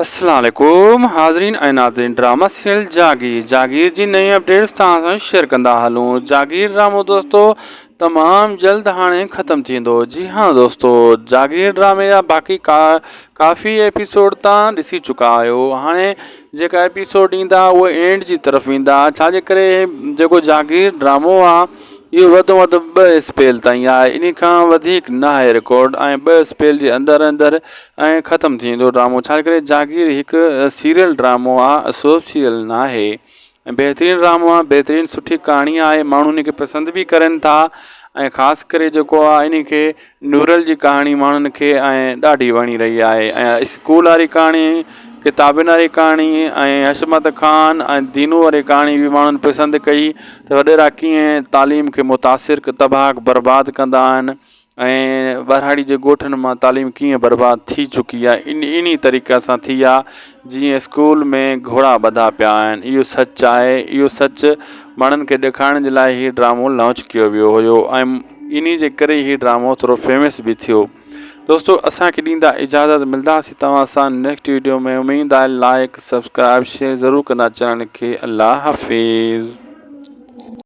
السلام عليڪم حاضرين ۽ ناظرين ڊراما سيريل جاگير جاگير جي نئين اپڊيٽس توهان سان شيئر ڪندا هلون جاگير ڊرامو دوستو تمام جلد هاڻي ختم ٿيندو جي ها دوستو جاگير ڊرامي جا باقي ڪا ڪافي ايپيسوڊ تان ڏسي چڪا آهيو هاڻي جيڪا ايپيسوڊ ايندا اهي اينڊ جي طرف ايندا ڇاجي ڪري جيڪو جاگير ڊرامو آ اهو وڌ ۾ وڌ ٻه اسپيل تائين آهي انهي کان وڌيڪ نه آهي رڪارڊ ۽ ٻه اسپيل جي اندر اندر ۽ ختم ٿي ويندو ڊرامو ڇا جي ڪري جاگير هڪ سيريل ڊرامو آهي سوپ سيريل نه آهي ۽ بهترين ڊرامو آهي بهترين سٺي ڪهاڻي آهي ماڻهو ان کي پسند به ڪرن ٿا ۽ خاص ڪري جيڪو آهي انهي کي نورل جي ڪهاڻي ماڻهن کي ۽ ڏاڍي وڻي رهي آهي ۽ اسڪول واري ڪهاڻي ڪتابن واري ڪهاڻي ۽ حشمت خان ۽ دينو واري ڪهاڻي به ماڻهن پسند ڪئي ته وڏيرا ڪيئن تعليم کي متاثر تباهه برباد ڪندا آهن ۽ ٻهراڙي جي ڳوٺن مان تعليم ڪيئن برباد ٿي چڪي آهي ان انهي طريقي سان ٿي آهي جيئن اسڪول ۾ گهوڙا ٻڌا پيا آهن اهو سچ آهي اهو سچ ماڻهن کي ڏيکارڻ جي لاء هي ڊرامو لانچ ڪيو ويو هيو ۽ انهي جي ڪري هي ڊرامو ٿورو فيمس به ٿيو دوستو اسان کي ڏيندا اجازت ملداسي توهان سان نيڪسٽ ويڊيو ۾ اميد آهي لائڪ سبسڪرائب شيئر ضرور ڪندا چينل کي الله حافظ.